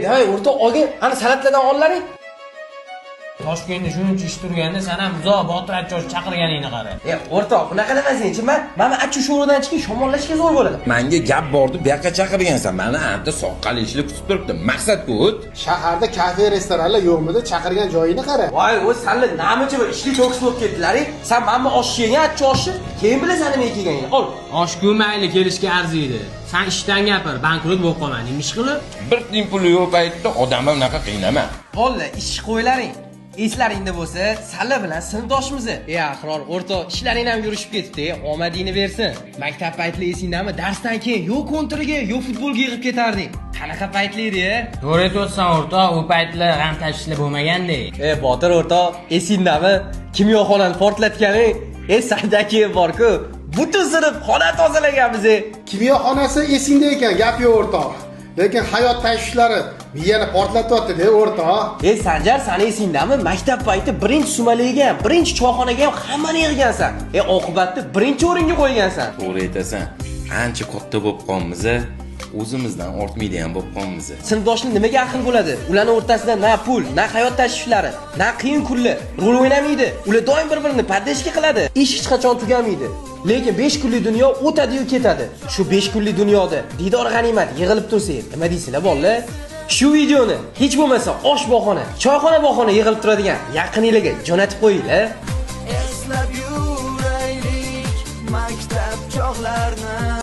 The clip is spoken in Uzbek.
Davay, o'rtoq, olgin, ana salatlardan ollaring. Toshkentda shuncha ish turganda san ham uzoq Botir Achosh chaqirganingni qara. E, o'rtoq, bunaqa demasangchi, man achu sho'ridan chiqib shamollashga zo'r bo'ladi. Manga gap bordi, bu yoqqa chaqirgansan. Mani anta soqqali ishli kutib turibdi. Maqsad ku o't. Shaharda kafe, restoranlar yo'qmidi? Chaqirgan joyini qara. Voy, o'z sanli namicha bir ishli cho'kis bo'lib ketdilaring. San manmi osh yegan, achu oshni, keyin bilasan nima yeganingni. Ol. Osh-ku mayli, kelishga arziydi. San ishdan gapir, bankrot bo'lib qolmading ish qilib. Bir tiyin puli yo'q paytda odamni unaqa qiynama. Bolalar, ish qo'ylaring. Eslaringda bo'lsa, salla bilan sinfdoshmiz. E, Ahror, o'rtoq, ishlaring ham yurishib ketibdi, omadingni bersin. Maktab paytli esingdami? Darsdan keyin yo kontriga, yo futbolga yig'ib ketarding. Qanaqa paytli edi, e? To'g'ri aytyapsan, o'rtoq, u paytlar g'am tashvishlar bo'lmaganda. E, Botir o'rtoq, esingdami? Kimyoxonani portlatganing? E, sanda keyin bor-ku. Butun sinf xona tozalaganmiz. E. Kimyo xonasi esingda ekan, gap yo'q o'rtoq. Lekin hayot tashvishlari miyani portlatyapti-da o'rtoq. E, Sanjar, sani esingdami? Maktab payti birinchi sumalaga ham, birinchi choyxonaga ham hammani yig'gansan. E, oqibatda birinchi o'ringa qo'ygansan. To'g'ri aytasan. Ancha katta bo'lib qolmiz. O'zimizdan ortmaydigan bo'lib qolmiz. Sinfdoshlar nimaga ahil bo'ladi? Ularning o'rtasida na pul, na hayot tashvishlari, na qiyin kunlar rol o'ynamaydi. Ular doim bir-birini поддержка qiladi. Ish hech qachon tugamaydi. Lekin 5 kunlik dunyo o'tadi-yu ketadi. Shu 5 kunlik dunyoda diydor g'animat yig'ilib tursak, nima deysizlar, bolalar? Shu videoni hech bo'lmasa osh bahona, choyxona bahona yig'ilib turadigan yaqininglarga jo'natib qo'yinglar. Eslab yuraylik maktab chog'larni.